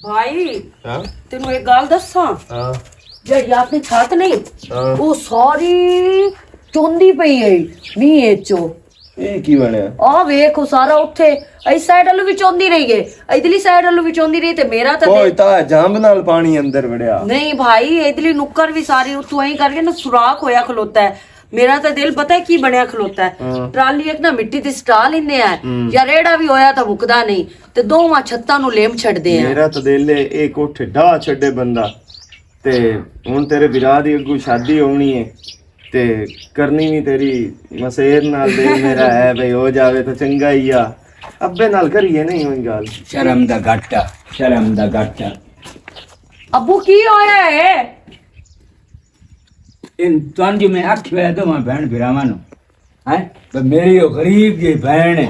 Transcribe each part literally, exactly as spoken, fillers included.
بھائی، ہاں؟ تینوں ایک گل دساں؟ ہاں۔ جڑی اپنی چھت نہیں، ہاں۔ وہ ساری چوندی پئی ہے، مینہ چو۔ یہ کی بنیا؟ آ ویکھ، وہ سارا اتھے، اس سائیڈ والوں بھی چوندی رہی ہے، ادھرلی سائیڈ والوں بھی چوندی رہی، تے میرا تے کوئی دل تا جامب نال پانی اندر وڑیا۔ نہیں بھائی، ادھرلی نکر بھی ساری اتھوں ایں کر کے نا سوراخ ہویا کھلوتا ہے۔ میرا تے دل پتہ ہے کی بنیا کھلوتا ہے؟ ہاں۔ ٹرالی ایک نا مٹی دی سٹا لیندے ہیں، ہم۔ یا ریڑا بھی ہویا تا مکدا نہیں، تے دوواں چھتاں نوں لیم چھڈدے ہیں۔ میرا تے دل ہے، اے کوٹھے ڈا چھڈے بندہ۔ تے ہن تیرے بھرا دی اگوں شادی ہونی ہے، تے کرنی وی تیری مسیر نال۔ دل میرا ہے بھئی، ہو جاوے تے چنگا ہی آ۔ ابے نال کریے نہیں ہوئی گل۔ شرم دا گھاٹا، شرم دا گھاٹا۔ ابو، کی ہویا ہے؟ ان تان جو میں آکھیا ہے دوواں بہن بھراواں نوں، ہیں؟ تے میری او غریب جی بہن ہے،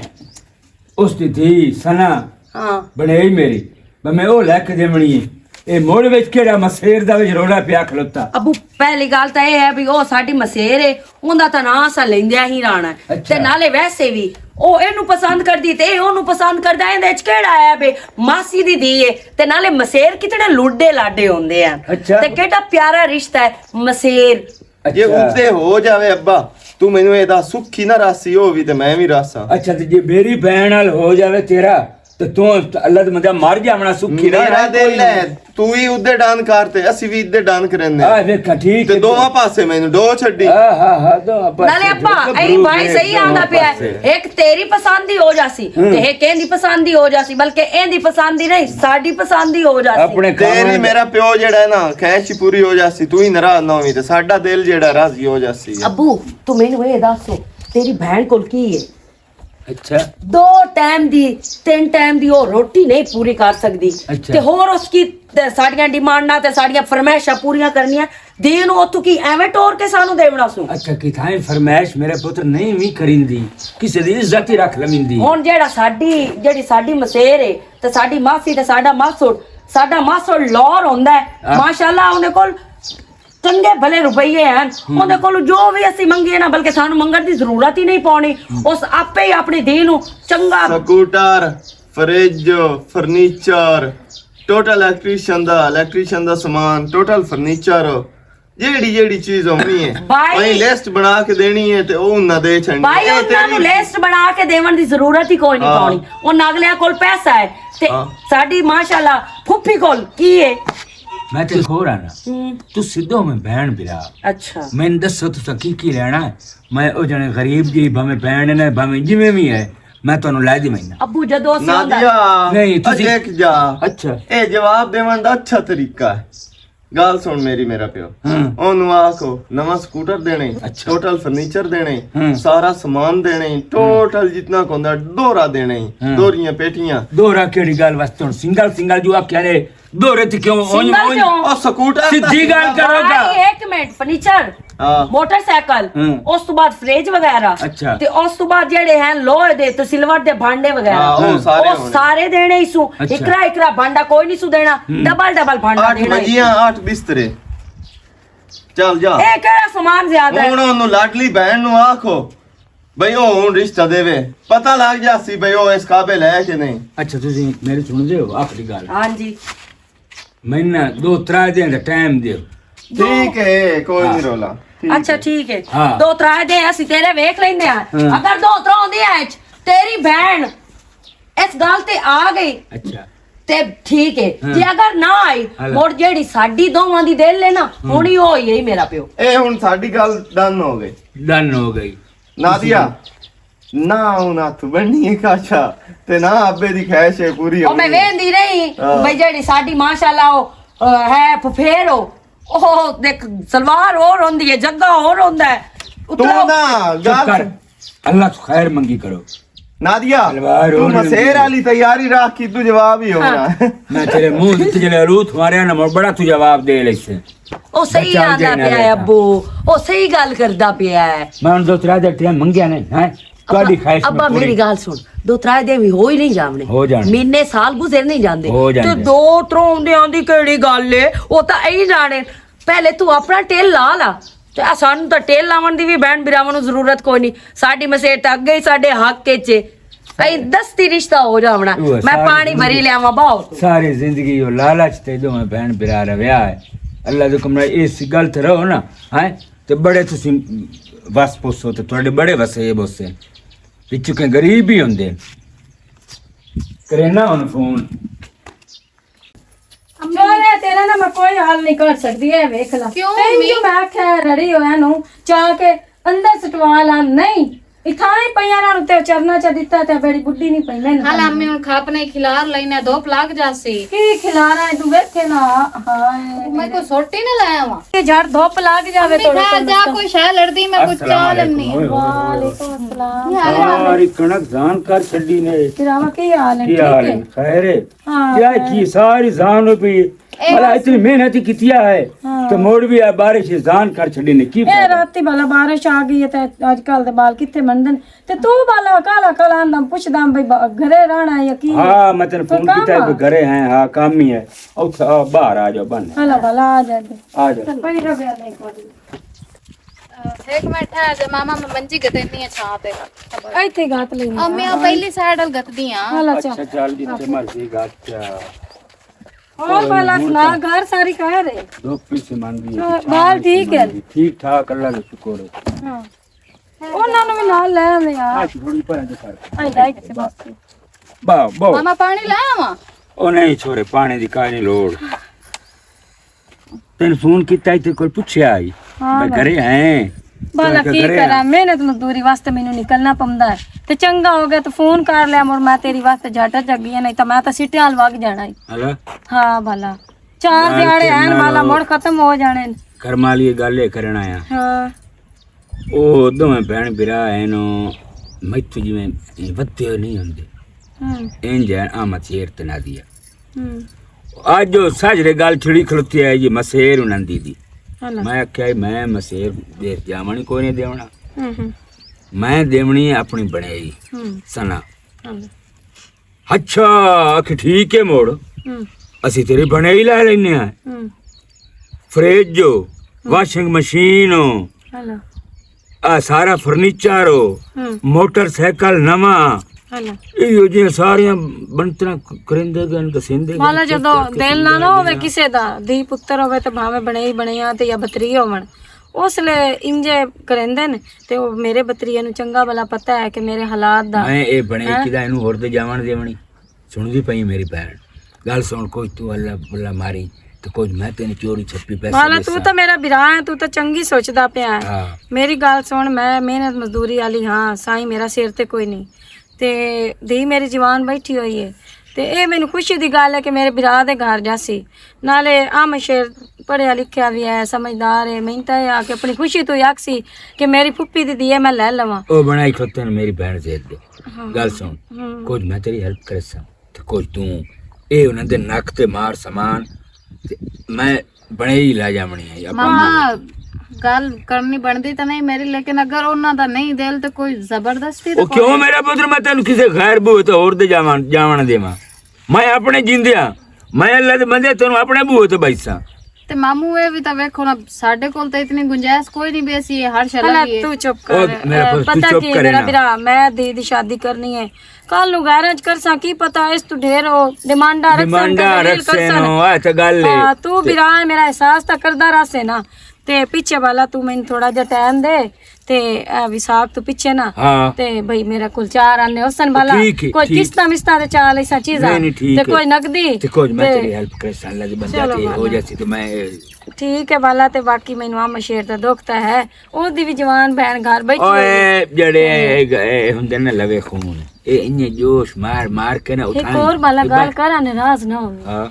اس دی دھی سنا ہاں۔ بنائی میری، تے میں او لے کے دیونی ہے۔ اے موڑ وچ کیڑا مسیر دا وچ روڑا پیا کھلوتا؟ ابو، پہلی گل تاں اے ہے بھی او ساڈی مسیر ہے، اوندا تاں ناں اساں لیندیاں ہی رانا ہے۔ اچھا۔ تے نالے ویسے وی او اینوں پسند کردی تے اے اونوں پسند کردا، ایندے وچ کیڑا ہے بے؟ ماسی دی دھی ہے، تے نالے مسیر کتنے لوڈے لاڈے ہوندے ہیں۔ اچھا۔ تے کیڈا پیارا رشتہ ہے مسیر۔ اچھا۔ جے اتنے ہو جاوے ابا، تو مینوں اے دا سکھی نہ راسی ہووی تے میں وی راساں۔ اچھا، تے جے میری بہن نال ہو جاوے تیرا، تے تو اللہ دے مجا مر جاونا سکھی۔ میرا دل ہے، تو ہی ادے ڈان کر تے اسی وی ادے ڈان کرنے۔ آ ویکھاں، ٹھیک تے ہے۔ دوواں پاسے مینوں ڈو چھڈی۔ ہاں، ہاں، ہاں، دوواں پاسے نالے ابا، ڈو، اے بھائی صحیح آندا پیا ہے۔ پاسے۔ ایک تیری پسند ہی ہو جاسی، ہوں۔ تے ایک ایندی پسند ہی ہو جاسی، بلکہ ایندی پسند ہی نہیں، ساڈی پسند ہی ہو جاسی۔ اپنے تیری کھاواں میرا پیو جڑا ہے نا، خواہش ہی پوری ہو جاسی، تو ہی ناراض نہ ہوویں تے ساڈا دل جڑا راضی ہو جاسی۔ ابو، تو مینوں اے دس، تیری بہن کول کی ہے؟ اچھا۔ دو ٹائم دی، تین ٹائم دی او روٹی نہیں پوری کر سکدی۔ اچھا۔ تے ہور اس کی تے ساڈیاں ڈیمانڈاں تے ساڈیاں فرمائشاں پوریاں کرنیاں۔ دین اتھوں کی ایویں ٹور کے سانوں دیونا سو؟ اچھا، کی تھائیں فرمائش میرے پتر نہیں وی کریندی، کسے دی عزت ہی رکھ لویندی۔ ہن جیڑا ساڈی، جیڑی ساڈی مسیر ہے، تے ساڈی ماسی تے ساڈا ماسڑ، ساڈا ماسڑ لور ہوندا ہے۔ ہاں۔ ماشاءاللہ، اوندے کول چنگے بھلے روپیے ہیں۔ ہم۔ اوندے کول جو وی اسی منگیے نا، بلکہ سانوں منگن دی ضرورت ہی نہیں پونی۔ ہم۔ اس آپے ہی اپنی دھی نوں چنگا scooter, fridge, furniture, total electrician دا، الیکٹریشن دا سامان، ٹوٹل فرنیچر، جیڑی جیڑی چیز ہونی ہے، بھائی۔ اوہی لسٹ بنا کے دینی ہے تے او انہاں دے چھنڈی۔ بھائی، اے انہاں تیری نوں لسٹ بنا کے دیون دی ضرورت ہی کوئی نہیں ہاں۔ پونی۔ انہاں اگلیاں کول پیسہ ہے تے ہاں۔ ساڈی ماشاءاللہ پھپھی کول کی ہے؟ میں تے ہور آنا۔ ہوں۔ تو سدھو میں بہن برا۔ اچھا۔ میں دسو تساں کی کی لینا ہے؟ میں او جنے غریب جی، بھاویں بہن نے، بھاویں جویں وی ہے، میں تانوں لے دی میں۔ ابو جدوں اسی آندا نادیا، نہیں، تسی اجے ایک جا۔ اچھا۔ اے جواب دیون دا اچھا طریقہ ہے۔ گل سن میری، میرا پیو۔ ہاں۔ اونوں آکھو، نواں سکوٹر دینے، اچھا۔ ٹوٹل فرنیچر دینے، ہاں۔ سارا سامان دینے، ہاں۔ ٹوٹل جتنا کوندا ڈورا دینے، ہاں۔ دوریاں پیٹیاں۔ دورا کیڑی گل واسطے ہن سنگل، سنگل جو آکھیا نے، دورے تے کیوں؟ سنگل اونج، اونج۔ کیوں؟ او سکوٹر سدھی گل کرو گا۔ بھائی، ایک منٹ، فرنیچر، ہاں۔ موٹر سائیکل، ہاں۔ اس تو بعد فریج وغیرہ، اچھا۔ تے اس تو بعد جڑے ہیں لوہے دے تے سلور دے بھانڈے وغیرہ، ہاں، او سارے او ہونے۔ سارے دینے ہی سو۔ اچھا۔ اکرا اکرا بھانڈا کوئی نہیں سو دینا، ہم۔ ڈبل ڈبل بھانڈا اٹھ دینا ہی منجیاں، سو۔ اٹھ بسترے۔ چل جا۔ اے کیڑا سامان زیادہ ہے؟ ہن اونوں لاڈلی بہن نوں آکھو، بھئی، او ہن رشتہ دے وے، پتہ لگ جاسی بھئی، او اس قابل ہے کہ نہیں۔ اچھا، تسی میری سن دے ہو آخری گل۔ ہاں جی۔ میں نہ دو ترے دن دا ٹائم دیو۔ ٹھیک ہے، کوئی ہاں۔ نہیں رولا۔ ٹھیک اچھا، ہے۔ ٹھیک ہے۔ ہاں۔ دو ترے دے اسی تیرے ویکھ لیندے ہاں۔ ہاں۔ اگر دو ترے ہوندے ہیں، تیری بہن اس گل تے آ گئی۔ اچھا۔ تے ٹھیک ہے۔ ہاں۔ تے اگر نہ آئی، ہاں۔ مڑ جیڑی ساڈی دوواں دی دل ہے نا، ہوں۔ ہونی او ہی ہے میرا پیو۔ اے ہن ساڈی گل ڈن ہو گئی۔ ڈن ہو گئی۔ نادیا، نہ ہن ہتھ بننی ہے کاشا، تے نہ ابے دی خواہش ہے پوری او میں ہونی ہے۔ ویندی نہیں، ہاں۔ بھئی جیڑی ساڈی ماشاءاللہ او، آ، ہے پھپھیر او، او دیکھ سلوار اور ہوندی ہے، جگہ اور ہوندا ہے۔ تو اتلا نہ، چپ گل کر۔ اللہ تو خیر منگی کرو۔ نادیا، تلوار تو اور مسیر ہوندی ہے۔ والی تیاری رکھ، کی تو جواب ہی ہونا۔ ہاں۔ میں تیرے منہ تے جلے روت ماریا نا، بڑا تو جواب دے لے سے۔ او صحیح بچا آندا جائے نہ پیا ہے رہتا۔ ابو، او صحیح گل کردا پیا ہے۔ میں ہن دو ترے دے ٹائم منگیا نے، ہیں؟ تہاڈی خواہش ابا، میں پوری۔ میری گل سن، دو ترے دے وی ہو ہی نہیں جاونے۔ ہو جانے۔ مہینے سال گزر نہیں جاندے۔ ہو جاندے۔ تے دو ترے ہوندے آندی کیڑی گل ہے؟ او تاں اے ہی جانے۔ پہلے تو اپنا ٹیل لا لا۔ تے سانوں تاں ٹیل لاون دی وی بہن بھراواں نوں ضرورت کوئی نہیں۔ ساڈی مسیت اگے ہی ساڈے حق وچ ہے۔ اے دستی رشتہ ہو جاونا۔ میں پانی بھری لیاواں بہت۔ ساری زندگی او لالچ تے دوویں بہن برا رویا ہے۔ اللہ دے کمرے اس گل تے رہو نا، ہیں؟ تے بڑے تسی وس پوسو تے تہاڈے بڑے وسے بوسے۔ وچوں کہ غریب بھی ہوندے۔ کرینا ہن فون۔ چھوڑے، تیرا نا میں کوئی حل نہیں کر سکدی، اے ویکھ لا۔ کیوں تینوں امی؟ میں آکھیا رڑی ہویا نو چا کے اندر سٹوا لا، نہیں۔ اتھاں ہی پیاں نال تے چرنا چا دتا تے بڑی بڈی نہیں پئی میں۔ حال امی ہن کھپ نہیں کھلار لینا، دھوپ لگ جاسی۔ کی کھلارا ہے تو ویکھے نا۔ ہائے میں کوئی سوٹی نہ لایا وا۔ یہ جڑ دھوپ لگ جاوے امی تھوڑا گھر جا۔ کوئی شاہ لڑدی میں کوئی چاہ لڑنی ہے۔ وعلیکم السلام۔ ساری کنک زان کر چھڈی نے۔ پھر آواں کی حال ہے؟ کی حال ہے؟ خیر ہے؟ ہاں، کیا کی ساری زان ہوئی پئی ہے؟ بھلا اتنی محنت ہی کیتی ہے۔ تو موڑ بھی ہے بارش زان کر چھڈی نے، کی اے فائدہ؟ راتی بھلا بارش آ گئی ہے تے اج کل دے بال کتھے منڈن؟ تے تو بھلا کالا کالا آندا پچھدا بھئی با-، گھرے رہنا ہے یا کی؟ ہاں، میں تینوں فون کیتا ہے، کوئی گھرے ہیں؟ ہاں، کام ہی ہے۔ او باہر آ جاؤ، بن۔ ہلا بھلا آ جا۔ آ جاؤ۔ ایک منٹ ہے، ماما میں منجی گتنی ہے چھاں تے۔ ایتھے گات لے۔ امی آ پہلی سائیڈ ال گتدی ہاں۔ ہلا چا۔ اچھا، چل جتھے مرضی گات چا۔ اور بھلا سنا، گھر ساری کہہ رہے۔ دکھ پیسے مانگی ہے، بال ٹھیک ہے؟ ٹھیک ٹھاک، اللہ کا شکر ہے۔ ہاں۔ انہاں نوں بھی نال لے آویں یار۔ آج تھوڑی پر اندر کر۔ آئی لائک سے بس۔ با، با۔ ماما پانی لے آواں؟ او نہیں چھوڑے، پانی دی کائے نہیں لوڑ۔ تین فون کیتا ہی، تیرے کول پوچھیا ہی۔ ہاں میں بھائی۔ گھرے ہیں۔ بھلا کی کراں، محنت مزدوری واسطے مینوں نکلنا پوندا ہے۔ تے چنگا ہو گیا تو فون کر لیا، مڑ میں تیری واسطے جھٹ جگی ہے، نہیں تاں میں تاں سٹیاں ال وگ جانا ہی۔ ہلو۔ ہاں بھلا۔ چار دیہاڑے ہیں بھلا، مڑ ختم ہو جانے۔ کرم والی گل اے کرن آیا۔ ہاں۔ او دوویں بھین بھرا ہن، میتھوں جویں ودے ہوئے نہیں ہوندے۔ ہوں۔ انج ہن آمد شیر تے نادیہ۔ ہوں۔ اج او ساجرے گل چھڑی کھلوتی ہے، یہ مسیر انہاں دی دی۔ ہاں نا۔ میں آکھیا، میں مسیر دے جاوݨ ہی کوئی نہیں دیوݨا۔ ہوں، ہوں۔ میں دیوݨی ہے اپنی بنائی ہوں۔ سنا۔ ہاں۔ اچھا، آکھ ٹھیک ہے مڑ۔ ہوں۔ اسی تیری بنائی لے لینے ہیں۔ ہوں۔ فریج ہو، ہوں۔ واشنگ مشین ہو، ہلو۔ آ سارا فرنیچر ہو، ہوں۔ موٹر سائیکل نواں۔ ہلو۔ ایہو جیاں ساریاں بنتراں ک-، کریندے گئے نے، دسیندے گئے والا نے، جدوں چیک کر کے دل نہ نہ ہووے کسے دا، دھی پتر ہووے تے بھاویں بنائی بنایا تے یا بتری ہوون، اس لے انجے کریندے نے۔ تے او میرے بتریے نوں چنگا بھلا پتہ ہے کہ میرے حالات دا۔ میں اے بنے ہاں؟ کدا اینوں ہور دے جاون دیونی۔ سن دی پئی میری بہن، گل سن، کوئی تو اللہ بلا ماری تے کوئی میں تینوں چوری چھپی پیسے مالا، تو دیساں۔ تو میرا بھرا ہے، تو تو چنگی سوچدا پیا ہے۔ ہاں۔ میری گل سن، میں محنت مزدوری والی ہاں، سائیں میرا سر تے کوئی نہیں۔ تے دی میری جوان بیٹھی ہوئی ہے۔ تے اے مینوں خوشی دی گل ہے کہ میرے بھرا دے گھر جاسی۔ نالے آ مشیر پڑھیا لکھیا بھی ہے، سمجھدار ہے، محنت ہے، آ کے اپنی خوشی تو ہی آکھسی کہ میری پھپھی دی دیے میں لے لواں۔ او بنائی کھوتے نے میری بہن زید دے۔ ہاں۔ گل سن، ہوں۔ کچھ میں تیری ہیلپ کرساں تے کچھ توں۔ اے انہاں دے نک تے مار سامان تے میں بنائی لے جاونی ہے اپنی ماما۔ گل کرنی بندی تے نہیں میری، لیکن اگر انہاں دا نہیں دل تے کوئی زبردستی تے او کیوں کوئی میرا پتر، میں تینوں کسے غیر بوئے تے ہور دے جاون، جاون دیواں؟ میں اپنے جیندے ہاں، میں اللہ دے بندے تینوں اپنے بوئے تے بھیجساں۔ تے مامو، اے وی تاں ویکھو نا، ساڈے کول تاں اتنی گنجائش کوئی نہیں بیسی، اے ہر شے بھلا لگی ہے۔ تو چپ کر۔ او میرا اے، پتر، تو پتہ چپ کی کرے میرا نا۔ بھرا، میں دی دی شادی کرنی ہے۔ کل نو گھراں چ کرساں، کی پتہ اس تو ڈھیر ہو، ڈیمانڈاں رکھسن، ڈیمانڈاں ڈھیر رکھسن کرسن۔ ہو، اے تے گل ہے۔ ہاں، تو تے بھرا میرا احساس تاں کردا رہسے نا۔ تے پیچھے والا تو مینوں تھوڑا جہا ٹائم دے، تے اے وساخ تو پیچھے نا۔ ہاں۔ تے بھئی میرا کول چار آنے حسن والا، ٹھیک ہے، کوئی ٹھیک۔ قسطاں وسطاں تے چال ایسا چیزاں، نہیں، نہیں، ٹھیک تے ہے۔ کوئی نقدی، تے کوئی میں تے تیری ہیلپ کرساں، اللہ دے بندہ چلو تے ہو والا۔ جاسی تے میں ٹھیک ہے والا، تے باقی مینوں آ مشیر دا دکھ تے ہے، او دی وی جوان بہن گھر بیٹھی ہوئی ہے۔ اوئے جڑے اے، اے ہوندے نے لوے خون، اے انجے جوش مار مار کے نا اٹھائیں۔ ایک اور والا گل کراں، ناراض نہ ہوویں۔ ہاں۔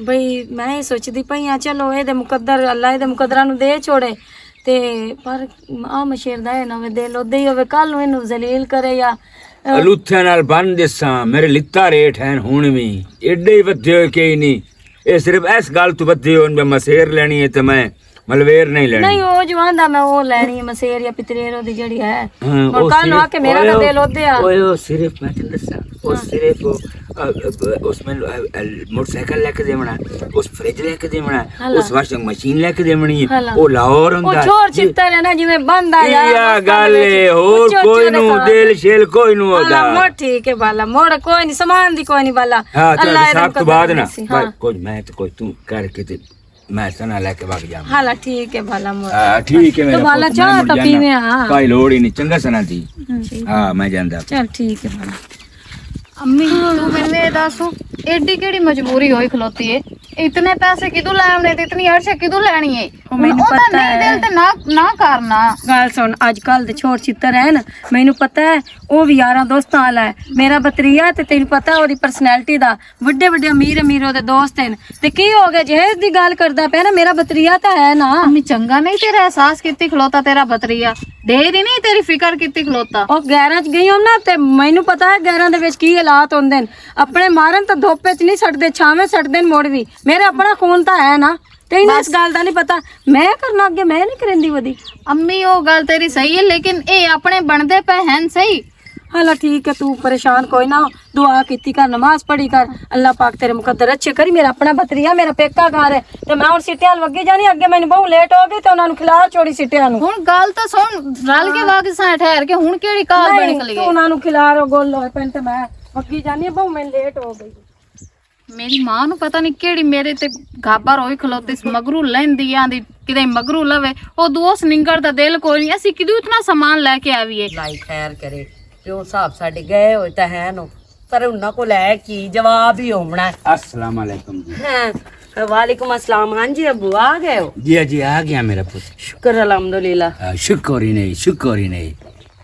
بھئی، میں اے سوچدی پئی آں، چلو، اے دے مقدر، اللہ اے دے مقدراں نوں دے چھوڑے۔ تے پر آ مشیر دا اے نہ ہووے، دل اودے ہی ہووے، کل نوں اینوں ذلیل کرے یا، اے، الوتھیاں نال بن دساں، میرے لتا ریٹ ہن ہن وی، ایڈے ہی ودھے ہوئے کئی نہیں۔ اے صرف اس گل تو ودھے ہوئے، میں مسیر لینی ہے تے میں ملویر نہیں لینی۔ نہیں، او جو آندا میں او لینی ہے، مسیر یا پتریر، او دی جڑی ہے۔ ہاں، ہن او کل نو آ صرف، کے میرا اوئے، تاں او، دل اودے آ۔ اوئے، او صرف میں تینوں دساں، او ہاں۔ صرف او، ا، ا، اس میں، ا، ا، موٹر سائیکل لے کے دیونا، اس فریج لے کے دیونا، ہلا۔ اس واشنگ مشین لے کے دیونی ہے، ہلا۔ او لاہور او ہوندا۔ چھوڑ جی۔ چتر ہے نا، جویں بند آ یار، یا بس گل بند ہے، وچ ہور چھوڑ کوئی چھوڑ نو، کھا۔ دل شیل کوئی نو ہلا، ہودا۔ مڑ ٹھیک ہے بالا، مڑ کوئی نہیں، سامان دی کوئی نہیں بالا۔ ہاں، چل، اللہ رزق وساخ تو بعد نہ، نصیب، ہاں۔ بس کچھ میں تو کوئی توں کر کے تے میں سنا لے کے وگ جاواں۔ ہالا، ٹھیک ہے، بھالا موٹا۔ ہاں، ٹھیک ہے، تو میرا بھالا پتر، میں چاہ مڑ تاں جانا۔ پیویں، ہاں۔ کائی لوڑ ہی نہیں، چنگا سنا دی۔ ہوں، ٹھیک۔ ہاں، میں جاندا۔ چل، ٹھیک ہے، بھالا۔ امی، تو مینوں اے دس، ایڈی کیڑی مجبوری ہوئی کھلوتی ہے؟ اتنے پیسے کدوں لے آونے تے اتنی عرش کدوں لینی ہے؟ او، ہن مینوں او تاں پتہ نہیں، ہے۔ دل تے نہ، نہ کرنا۔ گل سن، اج کل دے چھوٹ چھتر ہے نا، مینوں پتہ ہے، او وی یاراں دوستاں والا ہے۔ میرا بتریا تے تینوں پتہ ہے اودی پرسنالٹی دا، وڈے وڈے امیر امیر اودے دوست ہن۔ تے کی ہو گیا؟ جہیز دی گل کردا پیا نا، میرا بتریا تاں ہے نا۔ امی، چنگا نہیں تیرا احساس کیتی کھلوتا تیرا بتریا؟ ڈے دی نہیں تیری فکر کیتی کھلوتا؟ او گیراں چ گئی ہوں نا، تے مینوں پتا ہے گیراں دے وچ کی حالات ہوندے نے۔ اپنے مارن تاں دھوپ وچ نہیں سٹدے، چھاویں سٹدے نے مڑ وی۔ میرے اپنا خون تاں ہے نا، تے انہاں اس بس۔ گل دا نہیں پتا۔ میں کرنا اگے، میں نہیں کریندی ودی۔ امی، او گل تیری صحیح ہے، لیکن اے اپنے بندے پے ہن صحیح۔ ہالا ٹھیک ہے، تو پریشان کوئی نہ ہو، دعا کیتی کر، نماز پڑھی کر، اللہ پاک تیرے مقدر اچھے کری۔ میرا اپنا بتریا، میرا پیکا گھر ہے، تے میں ہن سٹیاں لگی جانی، اگے مینوں بہوں لیٹ ہو گئی تے انہاں نوں کھلار چھوڑی سٹیاں نوں۔ ہن گل تاں سن، رل کے ہاں۔ واگساں ٹھہر کے ہن کیڑی کال بن نہیں، کھلی تو ہے؟ انہاں نوں کھلار، او گول ہوئے پین تے میں لگی جانی، بہوں میں لیٹ ہو گئی۔ میری ماں نوں پتہ نہیں کیڑی میرے تے گھابر ہوئی کھلوتی سی، مگرو لیندی آندی، کدے مگرو لوے۔ او دوست ننگر دا دل کوئی نہیں، اسی کدوں اتنا سامان لے کے آویے؟ لائی خیر کرے، پیو صاحب ساڈے گئے ہوئے تاں ہیں نو، پر انہاں کول ہے کی جواب ہی ہونا ہے۔ السلام علیکم جی۔ ہاں، وعلیکم السلام۔ ہاں جی ابو، آ گئے ہو؟ جی ہاں جی، آ گیا میرا پتر۔ شکر الحمدللہ۔ آ، شکر ہی نہیں، شکر ہی نہیں۔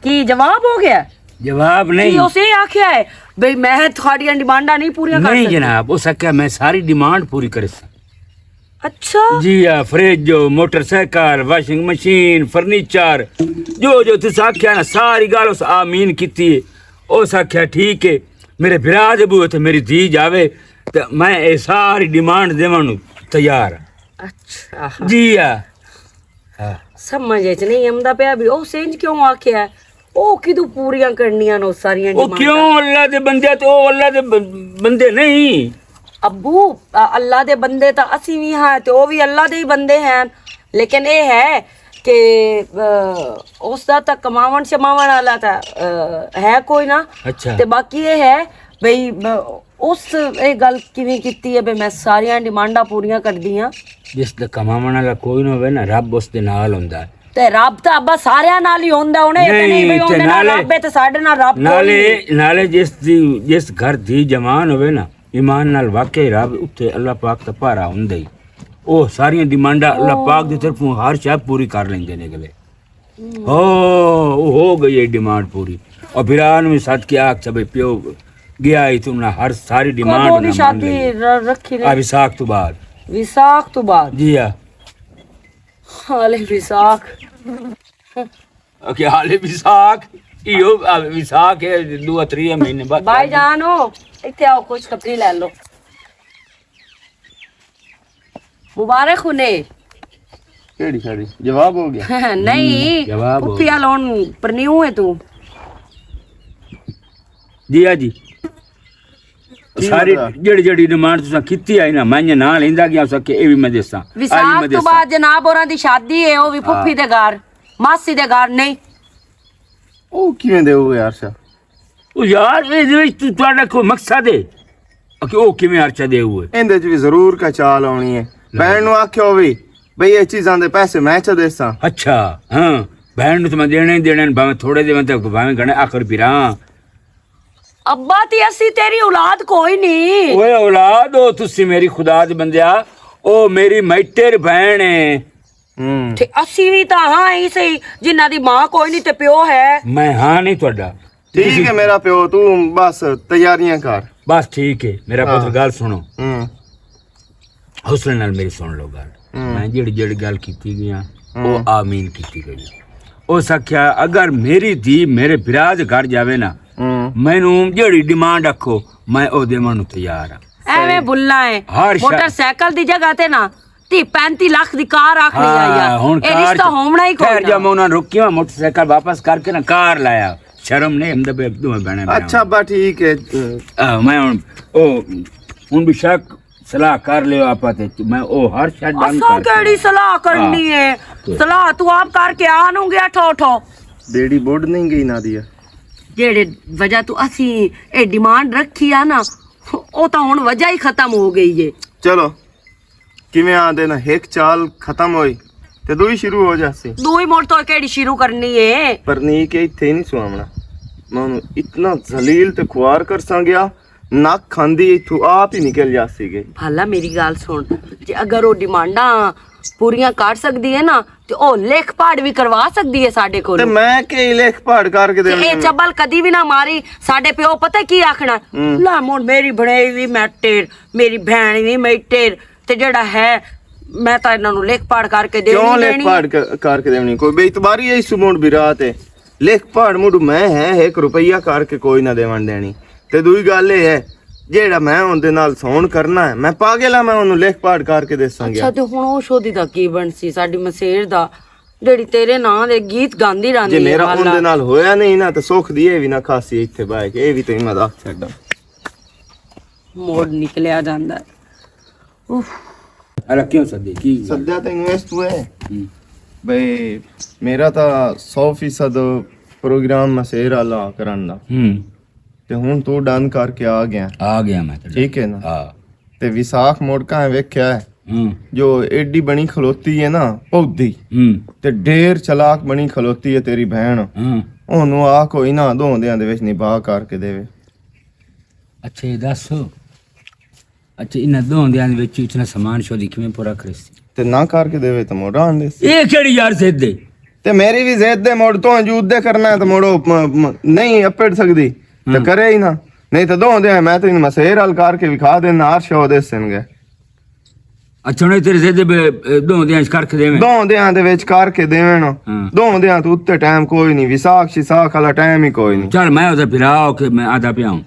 کی جواب ہو گیا؟ جواب نہیں۔ کی اسے آکھیا ہے بھئی میں تھوڑیاں ڈیمانڈاں نہیں پوریاں کر نہیں سکدی؟ جناب، اس آکھیا میں ساری ڈیمانڈ پوری کرساں۔ اچھا۔ جی ہاں، fridge, motor cycle, washing machine, furniture, جو جو تساں آکھیا نا، ساری گل اس آمین کیتی ہے۔ اس آکھیا ٹھیک ہے، میرے بھرا دے بوئے تے میری دھی جاوے تے میں اے ساری ڈیمانڈ دیوان نوں تیار ہاں۔ اچھا۔ جی ہاں۔ ہاں۔ سمجھ وچ نہیں آندا پیا بھی او سنج کیوں آکھیا ہے؟ او کدوں پوریاں کرنیاں نو ساریاں او ڈیمانڈاں؟ کیوں اللہ دے بندے تے او اللہ دے ب-، بندے نہیں؟ ابو، آ، اللہ دے بندے تاں اسی وی ہاں تے او وی اللہ دے ہی بندے ہیں، لیکن اے ہے کہ، آ، اس دا تاں کماون شماون والا تاں، آ، ہے کوئی نہ۔ اچھا۔ تے باقی اے ہے بھئی، آ، اس اے گل کیویں کیتی ہے بھئی میں ساریاں ڈیمانڈاں پوریاں کردی ہاں؟ جس دا کماون والا کوئی نہ ہوے نا، رب اس دے نال ہوندا ہے۔ تے رب تاں ابا ساریاں نال ہی ہوندا، انہیں تے نہیں نہیں، بھئی تے اوندا نال نالے، رب ہے تے ساڈے نال رب کوئی نالے، نہیں۔ نالے جس دی، جس گھر دی جوان ہوے نا، ایمان نال واقعی رب اتھے اللہ پاک دا پارا ہوندا ہی۔ او ساریاں ڈیمانڈاں اللہ پاک دی طرفوں ہر شے پوری کر لیندے نے اگلے۔ ہو، او ہو گئی ہے ڈیمانڈ پوری۔ اور بھرا نوں وی سد کے آکھ سبے پیو گیا ہی تو انہاں ہر ساری ڈیمانڈ کدوں دی انہاں مان شادی لئی۔ ر-، رکھی نے؟ آ وساخ تو بعد۔ وساخ تو بعد؟ جی ہاں۔ حالے وساخ۔ اوکے، حالے وساخ۔ ایہو، آ، وساخ ہے، دو تری مہینے بعد۔ بھائی جانو، اتھے آؤ، خوشخبری لے لو۔ مبارک ہونے۔ کیڑی ساڑی؟ جواب ہو گیا؟ نہیں، جواب ہو پھیا گیا۔ لون پرنیو ہے تو۔ جی ہاں جی۔ ساری مطلب؟ جڑی جڑی ڈیمانڈ تساں کیتی آئی نا، میں نہ لیندا گیا، اس کہ اے وی میں دساں۔ آئی وساخ میں تو دساں۔ بعد جناب ہوراں دی شادی ہے، او وی ہاں۔ پھپھی دے گھر، ماسی دے گھر نہیں۔ او کیویں دے ہوئے یار سا؟ او یار، اے دے وچ تو، تہاڈا کوئی مقصد ہے؟ کہ او کیویں ہرچا دے ہوئے؟ ایندے وچ وی ضرور کا چال آونی ہے۔ بہن نو آکھیا ہووے، بھئی اے چیزاں دے پیسے میں چا دیساں۔ اچھا، ہاں، بہن نو تے میں دینے ہی دینے نے، بھاویں تھوڑے دیواں تے بھاویں گھنے، آخر بھرا۔ ابا تے اسی تیری اولاد کوئی نہیں۔ اوئے اولاد، او تسی میری خدا دے بندیا، او میری میٹر بہن ہے۔ ہوں۔ تے اسی وی تاں ہاں ہی صحیح، جنہاں دی ماں کوئی نہیں تے پیو ہے۔ میں ہاں نہیں تہاڈا۔ ٹھیک ہے میرا پیو، تو بس تیاریاں کر۔ بس ٹھیک ہے، میرا ہاں۔ پتر گل سنو۔ ہوں۔ حوصلے نال میری سن لو گل۔ ہوں۔ میں جڑی جڑی گل کیتی گئی ہاں، ہوں۔ او آمین کیتی گئی۔ او سکھیا، اگر میری دھی میرے برا دے گھر جاوے نا، ہوں۔ مینوں جڑی ڈیمانڈ رکھو، میں او دیوان نوں تیار ہاں۔ ایویں بھلا ہے۔ ہر شے۔ موٹر سائیکل دی جگہ تے نا تی پینتی لاکھ دی کار آخری آئی آ۔ ہن اے کار رشتہ چ-، ہونا ہی کوئی نہ۔ میں انہاں نوں روکیا، موٹر سائیکل واپس کر کے نہ کار لایا۔ شرم نہیں، ہم دبے دوویں بہنیں بناواں۔ اچھا، با ٹھیک ہے۔ آ، میں ہن، او، ہن بھی شک صلاح کر لیو آپاں تے، میں او ہر شے ڈن اساں کر کے کیڑی صلاح کرنی ہاں۔ ہے؟ صلاح تو آپ کر کے آ نوں گیا ٹھو ٹھو۔ بیڑی بوڑ نہیں گئی نادیا۔ جیڑے وجہ تو اسی اے ڈیمانڈ رکھی آ نا، او تاں ہن وجہ ہی ختم ہو گئی ہے۔ چلو، کیویں آندے نا، ہک چال ختم ہوئی تے دوئی شروع ہو جاسی۔ دوئی مڑ تو کیڑی شروع کرنی ہے؟ پر نہیں کہ اتھے ہی نہیں سواونا۔ میں انہوں اتنا ذلیل تے خوار کرساں گیا، نک کھاندی اتھوں آپ ہی نکل جاسی گئی۔ بھلا میری گل سن، جے اگر او ڈیمانڈاں پوریاں کر سکدی ہے نا، تے او لکھ پڑھ وی کروا سکدی ہے ساڈے کول۔ تے میں کی لکھ پڑھ کر کے تے اے دیونی؟ چبل کدی وی نہ ماری۔ ساڈے پیو پتہ کی آکھنا؟ ہوں۔ لا مڑ میری بنائی وی میٹر، میری بہن وی میٹر، تے جڑا ہے، میں تاں انہاں نوں لکھ پڑھ کر کے دینی کیوں لکھ دینی۔ پڑھ ک-، کر کے دیونی؟ کوئی بے اعتباری ہے اس مڑ بھی رات ہے۔ لکھ پڑھ مڑ میں ہے، ایک روپیہ کر کے کوئی نہ دیون دینی۔ تے دوئی گل اے ہے، جیڑا میں اون دے نال سون کرنا ہے، میں پاگل ہاں، میں اونوں لکھ پڑھ کر کے دساں گیا۔ اچھا، تے ہن او شودی دا کی بنسی؟ ساڈی مسیر دا، جیڑی تیرے ناں دے گیت گاندی رہندی جے ہے میرا اون دے نال ہویا نہیں نا، تے سکھ دی اے وی نہ کھاسی اتھے بہ کے، اے وی تے مذاق چھڈا۔ موڈ نکلیا جاندا ہے۔ اف۔ الا کیوں سدے؟ کی گل؟ سدیا تینوں اس تو ہے۔ ہوں۔ بھئی، میرا تاں سو فیصد پروگرام مسیر والا کرن دا۔ ہوں۔ تے ہن تو ڈن کر کے آ گیا۔ آ گیا میں تے۔ ٹھیک ہے نا؟ ہاں۔ تے وساخ موڑکاں ویکھیا ہے۔ ہوں۔ جو ایڈی بنی کھلوتی ہے نا، پودی۔ ہوں۔ تے ڈھیر چلاک بنی کھلوتی ہے تیری بہن۔ ہوں۔ اونوں آ کوئی نہ دوندیاں دے وچ نباہ کر کے دیوے۔ اچھا، یہ دس۔ اچھا، انہاں دوہاں دیاں وچ اتنا سامان شودی کیویں پورا کرسی؟ تے نہ کر کے دیوے تے موڑ آن دے سی۔ اے کیڑی یار ضد ہے؟ تے میری بھی ضد ہے، موڑ تو جود دے کرنا ہے تے موڑو، م-، م-، نہیں اپڑ سکدی۔ تے ہاں۔ کرے ہی نہ۔ نہیں تے دوہاں دیاں میں تے مسیر حل کر کے وکھا دینا، ہر شو دے سن گئے۔ اچھا، ہن تیرے ضد بے-، دوہاں دیاں کر کے دیویں؟ دوہاں دیاں دے وچ کر کے دیویں نا۔ ہاں۔ دوہاں دیاں تو اتے ٹائم کوئی نہیں، وساخ شساخ والا ٹائم ہی کوئی نہیں۔ چل، میں اودے بھرا ہو کے میں آدھا پیا ہوں۔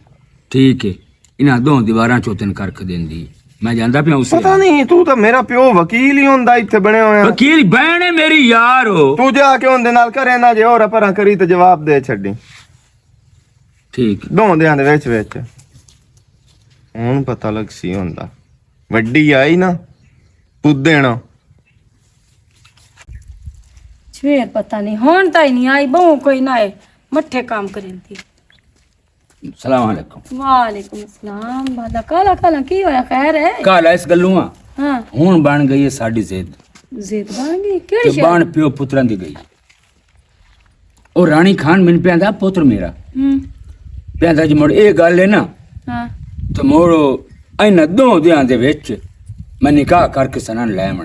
ٹھیک ہے۔ انہاں دو دیواراں چوتن کر کے دیندی۔ میں جاندا پیا اسے پتہ نہیں، تو تاں میرا پیو وکیل ہی ہوندا، ایتھے بنے ہوئے ہیں۔ وکیل بہن ہے میری یار ہو۔ تو جا کے ان دے نال کرے نہ جے، اور اپراں کری تے جواب دے چھڈی۔ ٹھیک۔ دو دیاں دے وچ وچ۔ ہن پتہ لگ سی ہوندا۔ وڈی آئی نا، پودے نا۔ چھویر پتہ نہیں، ہن تاں ہی نہیں آئی، بہوں کوئی نہ آئے، مٹھے کام کریں تھی۔ السلام علیکم۔ وعلیکم السلام۔ بھلا کالا کالا کی ہویا، خیر ہے؟ کالا اس گلوں آ۔ ہاں۔ ہن بن گئی ہے ساڈی ضد۔ ضد بن گئی؟ کیڑی تے شے؟ بن پیو پتراں دی گئی۔ او رانی خان من پیندا پتر میرا۔ ہوں۔ پیندا جی مڑ اے گل ہے نا۔ ہاں۔ تے مڑ انہاں دو دیاں دے وچ میں نکاح کر کے سنن لے آونا۔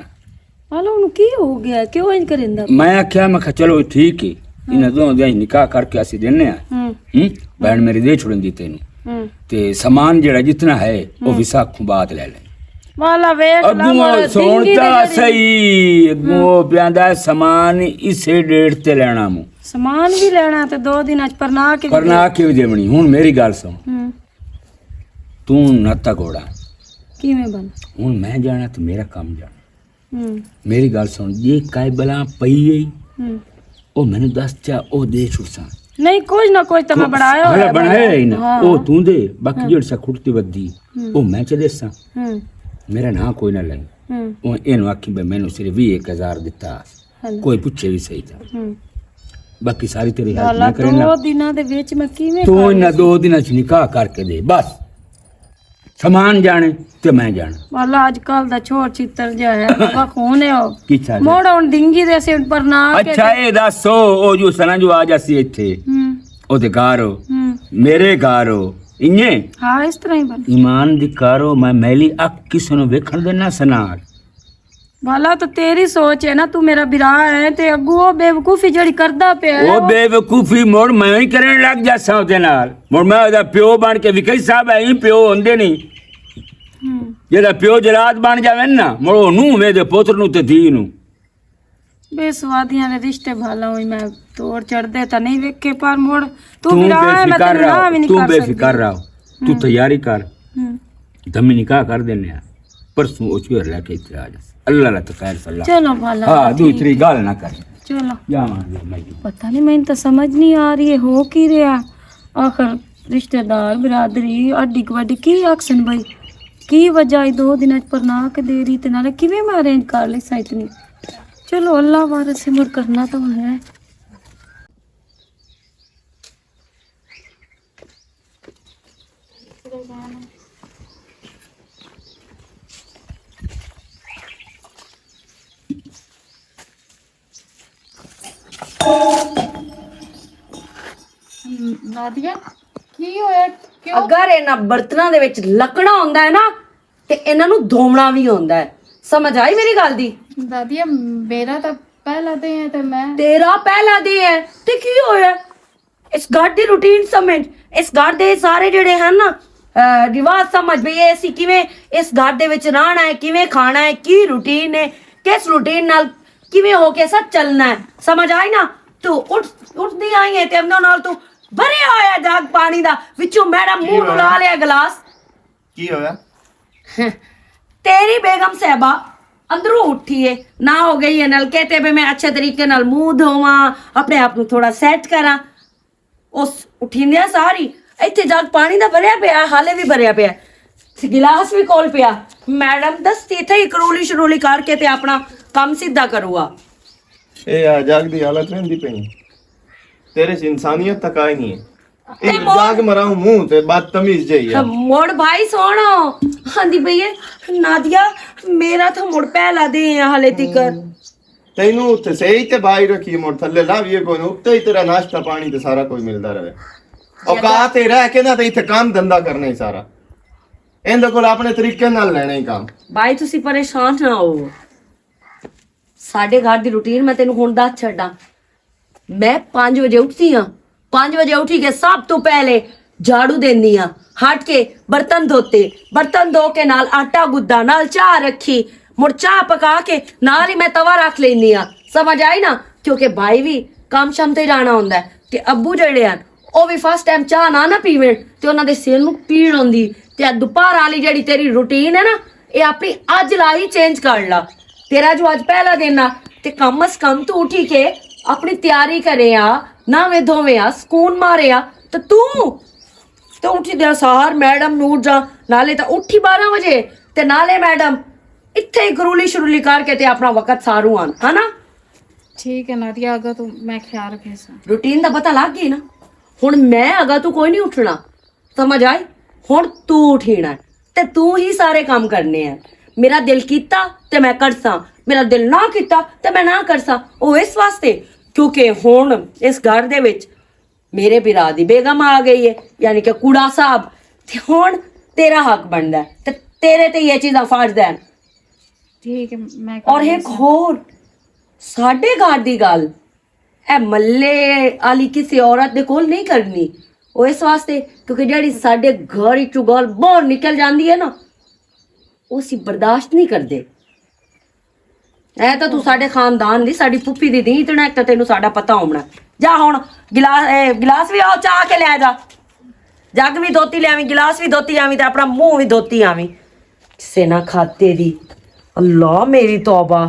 والا، انہوں کی ہو گیا؟ کیوں انج کریندا؟ میں آکھیا، میں کہا، "چلو، ٹھیک ہے، ہاں۔ انہاں دوہاں دے نکاح کر کے اسی دینے آں۔ ہوں۔ ہوں؟ بہن میری دے چھوڑن دی تینوں۔ ہوں۔ تے سامان جڑا جتنا ہے، او ہوں۔ وساخ کوں بعد لے لیں۔" والا، ویکھ لا، اگوں ماڑا سون ڈینگی تے تاں جڑی صحیح، اگوں ہوں۔ او پیاندا ہے، سامان اسے ڈیٹ تے لینا موں۔ سامان بھی لینا تے دو دن اچ پرنا کے بھی پرنا کے بھی دیونی۔ ہن میری گل سن۔ ہوں۔ توں نہ تگوڑا۔ کیویں بن؟ ہن میں جانا تے میرا کم جانا۔ ہوں۔ میری گل سن، جے کائے بلا پئی ہے، ہوں۔ او مینوں دس چا، او دے چھڑساں۔ نہیں، کچھ نہ کچھ تے میں بنایا ہویا بنایا ہے نا۔ ہاں۔ او توں دے، باقی ہاں۔ جیڑ سا کھٹتی ودی، ہوں۔ او میں چ دیساں۔ ہوں۔ میرا ناں کوئی نہ لے۔ ہوں۔ او اینو آکھی بے مینوں صرف ویہہ ہزار دتا۔ ہاں۔ کوئی پچھے بھی صحیح تھا۔ ہوں۔ باقی ساری تیری ہیلپ میں کرنا۔ دو دناں دے وچ میں کیویں تو انہاں دو دناں چ نکاح کر کے دے، بس۔ سامان جانے تے میں جانا۔ والا، اج کل دا چھوڑ چھتر جا ہے، بابا خون ہے او۔ کچھ آ جائے۔ موڑ ہن ڈنگی دے سی پر نہ آ کے اچھا، اے دس، او، او جو سنا جو آ جاسی ایتھے۔ ہوں۔ او دے گھر ہو۔ ہوں۔ میرے گھر ہو۔ انجے؟ ہاں، اس طرح ہی بن۔ ایمان دی کارو، میں میلی اک کسے نوں ویکھن دے نہ سنا۔ والا، تو تیری سوچ ہے نا، تو میرا بھرا ہے، تے اگوں او بے وقوفی جڑی کردا پیا ہے، او او بے وقوفی مڑ میں ہی کرن لگ جاساں اودے نال۔ مڑ میں اودے پیو بن کے وکئی صاحب ہے، ہی پیو ہوندے نہیں۔ ہوں۔ جیڑا پیو جلاد بن جاوے نا، مڑ او نوں وے دے پتر نوں تے دھی نوں۔ بے سوادیاں دے رشتے بھالا ہوئی میں توڑ چڑھدے تاں نہیں ویکھے، پر مڑ تو توں بھرا ہے، میں تینوں نہ وی نہیں کر سکدی۔ توں بے فکر رہو، توں ہوں۔ تیاری کر۔ ہوں۔ دمی نکاح کر دینے آں۔ پرسوں او چویر لے کے اتھے آ جاس۔ اللہ اللہ تخیر صلی اللہ۔ چلو والا، ہاں، ٹھیک دوسری ہے۔ گل نہ کر۔ چلو۔ جاواں دے میں۔ پتہ نہیں، مینوں تاں سمجھ نہیں آ رہی ہے، ہو کی رہیا؟ آخر رشتہ دار، برادری، اڈی گوڈی کی آکھسن بھائی؟ کی وجہ ہے دو دناں چ پرنا کے دے رہی تے نالے کیویں میں ارینج کر لئی سا اتنی؟ چلو، اللہ وارث ہے، مر کرنا تو ہے۔ نادیہ، کی ہویا؟ کیوں؟ اگر انہاں برتناں دے وچ لکڑا ہوندا ہے نا، تے انہاں نوں دھوونا وی ہوندا ہے۔ سمجھ آئی میری گل دی؟ دادی، میرا تاں پہلا دن ہے تے میں تیرا پہلا دن ہے تے کی ہویا؟ اس گھر دی روٹین سمجھ، اس گھر دے سارے جڑے ہیں نا، آ، رواج سمجھ، بھئی اے اسی کیویں اس گھر دے وچ رہنا ہے، کیویں کھانا ہے، کی روٹین ہے، کس روٹین نال کیویں ہو کے سب چلنا ہے۔ سمجھ آئی نا؟ تو اٹھ، اٹھدی آئی ہے تے انہاں نال تو بھریا ہویا جاگ پانی دا، وچوں میڈم منہ ڈلا لیا گلاس۔ کی ہویا؟ تیری بیگم صاحبہ اندروں اٹھی ہے، نہ ہو گئی ہے نلکے تے بھی میں اچھے طریقے نال منہ دھوواں، اپنے آپ نوں تھوڑا سیٹ کراں۔ اس اٹھیندیا ساری، ایتھے جاگ پانی دا بھریا پیا، حالے بھی بھریا پیا، گلاس بھی کول پیا۔ میڈم دستی تھئی کرولی شرولی کر کے تے اپنا کم سیدھا کروا۔ اے آ جاگ دی حالت ویندی پئی۔ تیرے چ انسانیت تک آئی نہیں ہے۔ تے اے مڑ جاگ مراؤں منہ تے بدتمیز جئی ہے۔ مڑ بھائی سوہنو، آندی پئی ہے، نادیہ، میرا تھا مڑ پہلا دے ہیں حالے تیکر۔ تینوں اتھے سہی تے بائی رکھی، مڑ تھلے لاویے کوئی نہ، اتھے ہی تیرا ناشتہ پانی تے سارا کوئی ملدا رہے۔ اوقات تے رہ کے نہ تے اتھے کام دھندا کرنا ہی سارا۔ ایندے کول اپنے طریقے نال لینا ہی کام۔ بھائی تسی پریشان نہ ہو، ساڈے گھر دی روٹین میں تینوں ہن دس چھڈاں۔ میں پانچ بجے اٹھدی ہاں، پانچ بجے اٹھی کے سب توں پہلے جھاڑو دیندی ہاں، ہٹ کے برتن دھوتے، برتن دھو کے نال آٹا گدا، نال چاہ رکھی، مڑ چاہ پکا کے نال ہی میں توا رکھ لیندی ہاں۔ سمجھ آئی نا؟ کیونکہ بھائی وی کم شم تے جانا ہوندا ہے تے ابو جڑے ہن، او وی فرسٹ ٹائم چاہ نہ نہ پیون تے انہاں دے سر نوں پیڑ ہوندی۔ تے اے دوپہر والی جڑی تیری روٹین ہے نا، اے اپنی اج لا ہی چینج کر لا۔ تیرا جو اج پہلا دن آ، تے کم از کم تو اٹھی کے اپنی تیاری کرے آ، نہ وے دھوویں آ، سکون مارے آ۔ تے تو، تو اٹھی دیا سار میڈم نور جان، نالے تا اٹھی بارہ بجے، تے نالے میڈم اتھے ہی گرولی شرولی کر کے تے اپنا وقت سارو آن، ہے نا؟ ٹھیک ہے نادیہ، اگا تو میں خیال رکھے سا۔ روٹین دا پتہ لگ گئی نا؟ ہن میں اگا تو کوئی نہیں اٹھنا، سمجھ آئی؟ ہن تو اٹھینا ہے تے تو ہی سارے کام کرنے ہیں۔ میرا دل کیتا تے میں کرساں، میرا دل نہ کیتا تے میں نہ کرساں۔ او اس واسطے کیونکہ ہن اس گھر دے وچ میرے بھرا دی بیگم آ گئی ہے، یعنی کہ کوڑا صاحب، تے ہن تیرا حق بندا ہے تے تیرے تے یہ چیزاں فرض ہیں۔ ٹھیک ہے، میں اور ایک ہور، ساڈے گھر دی گل اے ملے آلی کسی عورت دے کول نہیں کرنی۔ او اس واسطے کیونکہ جیڑی ساڈے گھر وچوں گل باہر نکل جاندی ہے نا، او اسی برداشت نہیں کردے۔ اے تاں تو ساڈے خاندان دی، ساڈی پھپھی دی دی، اتنا ایک تاں تینوں ساڈا پتہ ہونا۔ جا ہن گلاس، اے گلاس وی آؤ، چاہ کے لے جا۔ جگ وی دھوتی لے آویں، گلاس وی دھوتی آویں تے اپنا منہ وی دھوتی آویں۔ کسے نہ کھاتے دی۔ اللہ میری توبہ۔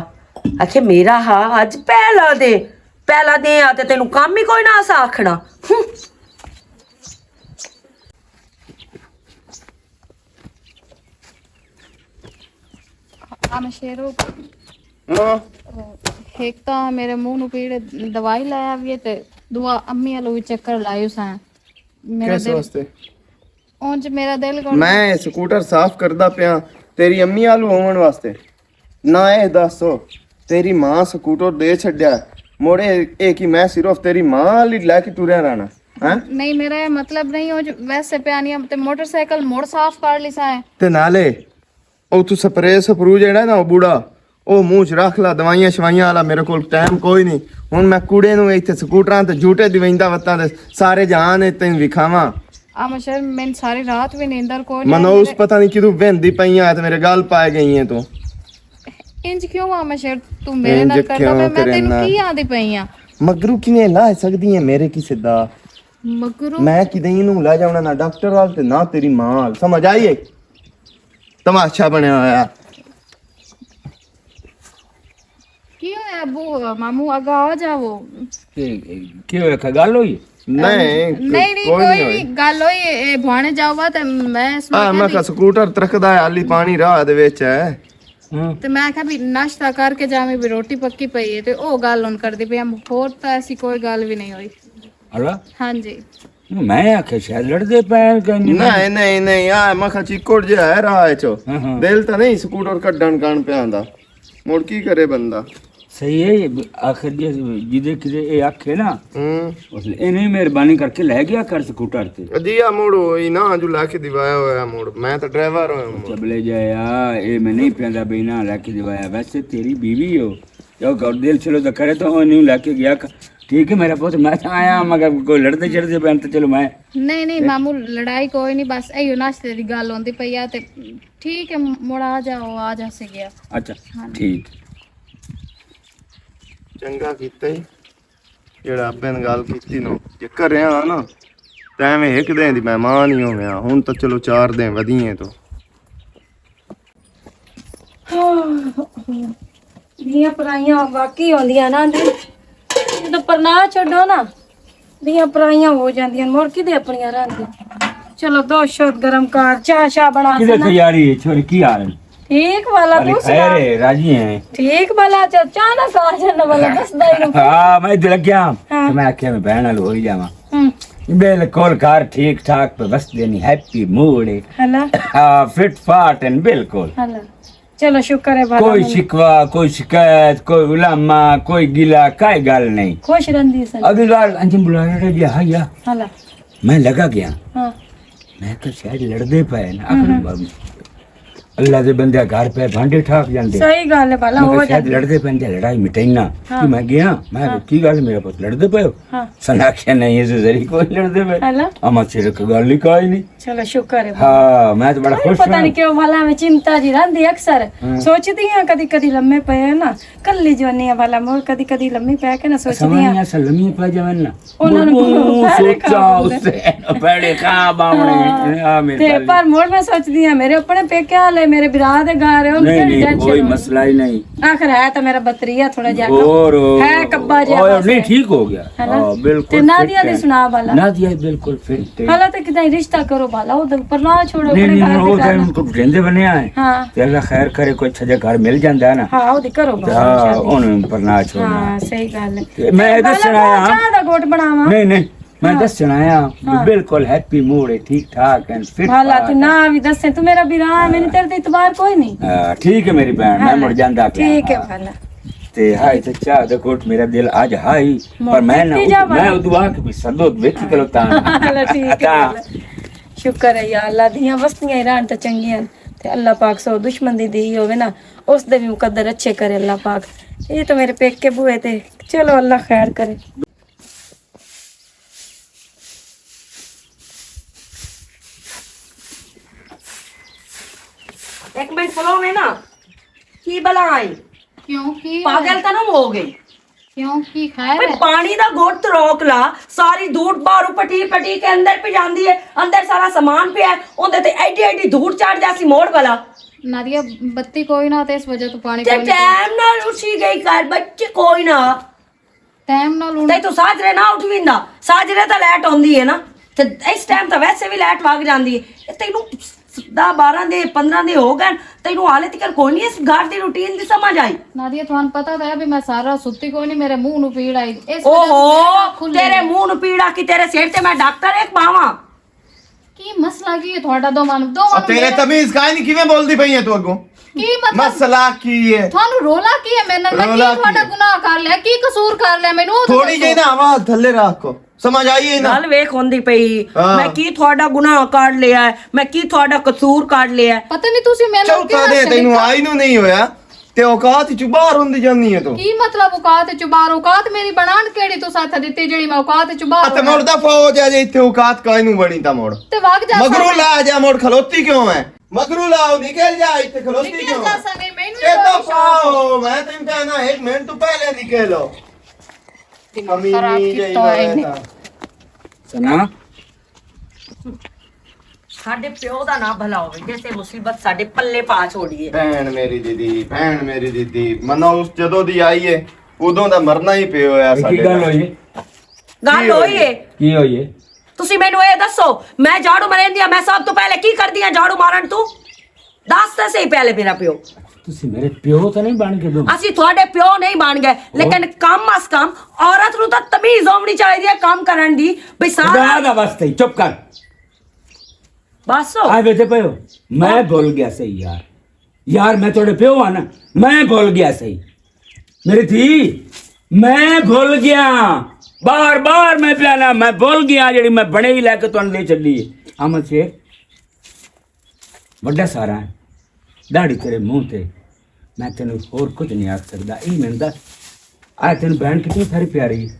آکھے میرا ہا اج پہلا دے، پہلا دے آ تے تینوں کم ہی کوئی نہ آسا آکھنا۔ ہوں۔ آ میں شیرو، ہاں۔ ایک تاں میرے منہ نو پیڑ دوائی لایا وی ہے تے دعا امی والو وی چکر لائیو سا۔ میرا کس دل واسطے؟ اونج میرا دل کون میں سکوٹر صاف کردا پیا تیری امی آلو آون واسطے۔ نہ اے دسو، تیری ماں سکوٹر دے چھڈیا، مڑے اے کی میں صرف تیری ماں آلی لے کے ٹریا رہنا؟ ہیں؟ نہیں، میرا یہ مطلب نہیں ہو جو ویسے پیا نہیں، تے موٹر سائیکل موڑ صاف کر لی سا ہے۔ تے نالے او تو سپرے سپرو جیڑا نا، او بوڑا، او منہ چ رکھ لا، دوائیاں شوائیاں والا میرے کول ٹائم کوئی نہیں۔ ہن میں کوڑے نوں ایتھے سکوٹراں تے جھوٹے دیویندا وتاں تے سارے جہان اچ تینوں وکھاواں۔ آ مشر، میں ساری رات بھی نیندر کوئی نہیں منو اس آئی۔ پتہ نہیں کدوں ویندی پئی آ تے میرے گل پائے گئی ہیں تو۔ انج کیوں آ مشر، تو میرے انج نال کردا کیوں پیا؟ میں تینوں کرینا؟ کی آندی پئی آ؟ مگرو کیویں لا سکدی ہے میرے کسے دا؟ مگرو میں کدے اینوں لا جاونا نہ ڈاکٹر وال تے نہ تیری ماں وال، سمجھ آئی ہے؟ تماشا بنیا ہویا۔ ابو، مامو، اگا آ جاؤ۔ کیوں، ایک گل ہوئی؟ نہیں، نہیں، نہیں، کوئی نہیں کوئی ہوئی۔ گل ہوئی، اے بھوانے جاؤ گا تے میں اس ہاں، میں کہا سکوٹر ترکدا ہے، حالی پانی راہ دے وچ ہے۔ ہاں۔ تے میں کہا بھی ناشتہ کر کے جاویں، بھی روٹی پکی پئی ہے، تے او گل ہن کردی پئی ہم، ہور تاں ایسی کوئی گل بھی نہیں ہوئی۔ اللہ؟ ہاں جی۔ میں آکھیا شاید لڑدے پے ہیں کہ نہیں۔ نہیں، نہیں، نہیں، آ میں کہا چیکڑ جہا ہے راہ چ۔ ہاں، ہاں۔ دل تاں نہیں سکوٹر کڈن کان پیا ہوندا۔ مڑ کی کرے بندہ؟ صحیح ہے، آخر جی، جدے کدے اے آکھے نا، ہوں۔ اس لئے اے نہیں مہربانی کر کے لے گیا کر سکوٹر تے۔ جی آ مڑ وہی نا، جو لا کے دیوایا ہویا مڑ۔ میں تاں ڈرائیور ہویا مڑ۔ چبلے جایا، اے میں نہیں پیندا بے نا لا کے دیوایا۔ ویسے تیری بیوی ہو، جو گھر دل چلو تو کرے تو او نہیں لا کے گیا۔ ٹھیک ہے میرا پوت، میں تاں آیا، مگر کوئی لڑدے چڑھدے پین تو چلو میں نہیں، نہیں، مامو، لڑائی کوئی نہیں، بس ایہو ناشتے دی گل ہوندی پئی آ تے ٹھیک ہے، مڑ آ جاؤ، آ جا سے گیا۔ اچھا، ہاں۔ ٹھیک۔ چنگا کیتا ای، جیڑا ابے نال گل کیتی نو، جے کریا نا، تے ایویں ایک دن دی مہمان ہی ہویا، ہن تاں چلو چار دن ودیے تو۔ دیاں پرائیاں واقعی ہوندیاں نا، جدوں پرنا چھڈو نا، دیاں پرائیاں ہو جاندیاں، مڑ کدے اپنیاں رہندیاں۔ چلو، دو شوت گرم کر، چاہ شاہ بنا کدے سنا۔ تیاری ہے، چھوڑ، کی حال ہے؟ ٹھیک والا، ارے، تو سنا۔ خیر ہے، راضی ہیں؟ ٹھیک والا، چا-، چاہ نہ کھا جانا والا، دسدا ہی نہیں۔ ہاں، میں ادھر لگ گیا۔ ہاں۔ تو میں آکھیا، میں بہن نال ہو ہی جاواں۔ ہوں۔ بالکل گھر ٹھیک ٹھاک پہ بس دینی، ہیپی موڈ ہے۔ ہلا۔ ہاں، فٹ فاٹ ہیں، بالکل۔ ہلا۔ چلو، شکر ہے بھلا کوئی ملے۔ شکوہ، کوئی شکایت، کوئی علامہ، کوئی گلہ، کائے گل نہیں۔ خوش رہندی سن۔ اگلی گل، انجم بلایا رہے گیا، ہاں، یا۔ ہلا۔ میں لگا گیا۔ ہاں۔ میں تو شاید لڑدے پے نا، ہوں، اپنے ہوں۔ بابو۔ اللہ دے بندے گھر پہ بھانڈے ٹھاک جاندے۔ صحیح گل ہے، بھلا میں ہو کہا، شاید جاندے۔ لڑدے پے تے لڑائی مٹائنا۔ ہاں۔ کہ میں گیا، میں ہاں۔ کی گل میرے پاس لڑدے پے ہو؟ ہاں۔ سنا کہ نہیں، اس ذریعے کوئی لڑدے پے۔ ہلا۔ اما صرف گل ہی کوئی نہیں۔ چلو، شکر ہے۔ ہاں، میں تو بڑا خوش پتہ ہاں۔ نہیں کیوں، بھلا میں چنتا جی رہندی اکثر۔ ہاں۔ سوچدی ہاں، کدی کدی لمے پے نا، کلی جوانی ہے بھلا، مور کدی کدی لمے پے کے نہ سوچدی ہاں۔ سمجھ نہیں آ، لمے پے جاون نا۔ انہاں نوں بڑوں سارے سوچا خواب ہوندے۔ اس سے بڑے خواب آونے۔ ہاں۔ آ میرے تے گل۔ پر مور میں سوچدی ہاں، میرے اپنے پیکے والے، میرے برا دے گھر ہے، ان نہیں، کے نہیں، ٹینشن کوئی ہوندی۔ مسئلہ ہی نہیں۔ آخر ہے تو میرا بطریہ تھوڑا جہا کم اور ہے، کبا جہا اور بس نہیں، ہے۔ ٹھیک ہو گیا۔ ہے نا؟ ہاں، بالکل تے فٹ نادیہ دی ہے۔ سنا بھلا۔ نادیہ بالکل فٹ ہے۔ حالا تے کدھر رشتہ کرو بھالا، او تے پرنا چھوڑو، نہیں، اپنے نہیں، گھر او دے تے گھر۔ ان کو ٹھنڈے بنیا ہے۔ ہاں۔ تے اللہ خیر کرے، کوئی اچھا جا گھر مل جاندا ہے نا۔ ہاں، او تے کرو بھالا، ہاں، شادی۔ ان پرنا چھوڑنا۔ ہاں، صحیح گل ہے۔ تے میں تے دسنا بھالا آیا۔ چاہ دا گھوٹ بناواں۔ نہیں، نہیں، میں ہاں۔ دسنا آیا، ہاں۔ بالکل ہیپی موڈ ہے، ٹھیک ٹھاک ہے، فٹ بھالا فاٹ تو ہے۔ نہ بھی دسے، تو میرا بھی راہ ہے، میں نے تیرے تے اعتبار کوئی نہیں۔ ہاں، ٹھیک ہے میری بہن، میں ہاں، مڑ جاندا پیا۔ ٹھیک ہے بھالا۔ تے ہائی تے چاہ دے گھٹ میرا دل اج ہائی، پر میں نہ پیتی جا میں بھالا۔ ادو آ کے بھی سدو ویکھی کلوتا ہاں۔ اللہ ٹھیک ہے بھالا۔ شکر ہے یا اللہ، دیاں وستیاں ہی رہن تے چنگیاں۔ تے اللہ پاک سو دشمن دی دی ہوے نا، اس دے بھی مقدر اچھے کرے اللہ پاک۔ یہ تو میرے پیکے بوئے تے، چلو اللہ خیر کرے۔ ایک منٹ کھلو میں نا۔ کی بلا آئی؟ کیوں، کی پاگل تاں نہ ہو گئی؟ کیوں، کی خیر پر ہے؟ پانی دا گھٹ روک لا، ساری دھوڑ باہروں پٹی پٹی کے اندر پہ جاندی ہے، اندر سارا سامان پیا ہے، اندر تے ایڈی ایڈی دھوڑ چڑھ جاسی موڑ والا۔ نادیہ، بتی کوئی نہ تے اس وجہ تو پانی تے کوئی نہ۔ ٹائم نال اٹھی گئی کر بچے، کوئی نہ۔ ٹائم نال اٹھ تے تو ساجرے نہ اٹھ ویندا، ساجرے تے لیٹ ہوندی ہے نا، تے اس ٹائم تے ویسے بھی لیٹ وگ جاندی ہے۔ تینوں دہ بارہ دے، پندرہ دے ہو گئے، تینوں حالے تک کوئی نہیں اس گھر دی روٹین دی سمجھ آئی۔ نادیہ، تھانوں پتہ تے ہے بھی میں سارا ستی کوئی نہیں، میرے منہ نوں پیڑ آئی۔ اس وجہ تو اوہو، میرا کھل تیرے گیا۔ منہ نوں پیڑ آ کی تیرے سر تے میں ڈاکٹر ایک پاواں۔ کی مسئلہ کی ہے تھوڑا دوواں نوں؟ دوواں نوں تیرے میرے تمیز کائے نہیں، کیویں بولدی پئی ہے تو اگوں؟ کی مطلب؟ مسئلہ کی ہے؟ تھانوں رولا کی ہے میرے نال؟ میں رولا کی کی تھوڑا ہے؟ گناہ کر لیا، کی قصور کر لیا مینوں؟ تھوڑی جہی نا آواز تھلے رکھ کو، سمجھ آئی ہے نا؟ گل ویکھ ہوندی پئی، ہاں۔ میں کی تھوڑا گناہ کر لیا ہے، میں کی تھوڑا قصور کر لیا ہے؟ پتہ نہیں تسی میرے نال چوتھا کیڑا دے تینوں شریکہ آئی نوں نہیں ہویا۔ تے اوقات چوں باہر ہوندی جاندی ہے تو۔ کی مطلب اوقات چوں باہر؟ اوقات میری بنان کیڑی تساں اتھے دتی جیڑی میں اوقات چوں باہر تے ہوواں؟ مڑ دا فوج ہے جے اتھے اوقات کائے نوں بنی تا مڑ۔ تے وگ جا مگروں سامنے۔ لا جا مڑ کھلوتی کیوں ہے؟ مگروں لا نکل جا اتھے کھلوتی نکل کیوں جا ہے؟ سامنے، مینوں اے تو پاؤ، میں تینوں کہنا ایک منٹ تو پہلے نکل آؤ۔ دماغ خراب کیتا ہے انہیں۔ سنا۔ ساڈے پیو دا نہ بھلا ہوے، جیسے مصیبت ساڈے پلے پا چھوڑیے۔ بہن میری دیدی، بہن میری دیدی، منا اس جدوں دی آئی ہے، ادوں دا مرنا ہی پیا ہویا۔ ساڈے گل ہوئی؟ گل ہوئی ہے؟ کی ہوئی ہے؟ تسی مینوں اے دسو، میں جھاڑو مریندی ہاں، میں سب تو پہلے کی کردی ہاں جھاڑو مارن تو؟ دس تے صحیح پہلے میرا پیو۔ تسی میرے پیو تے نہیں بن کے دو؟ اسی تھوڑے پیو نہیں بن گئے، لیکن کم از کم عورت نوں تاں تمیز ہونی چاہیدی ہے کم کرن دی۔ بھئی سارا خدا دا واسطے ہی، چپ کر۔ بس ہو۔ آئے بیٹھے پے ہو؟ میں بھول گیا صحیح یار۔ یار، میں تھوڑے پیو ہاں نا، میں بھول گیا صحیح۔ میری دھی، میں بھول گیا۔ بار بار میں پیانا، میں بھول گیا جڑی میں بنے ہی لے کے تانوں دے چلی ہے۔ احمد شیخ، وڈا سارا ہے، داڑھی تیرے منہ تے۔ میں تینوں ہور کچھ نہیں آکھ سکدا۔ اے میندا، آ تینوں بہن کتنی ساری پیاری ہے۔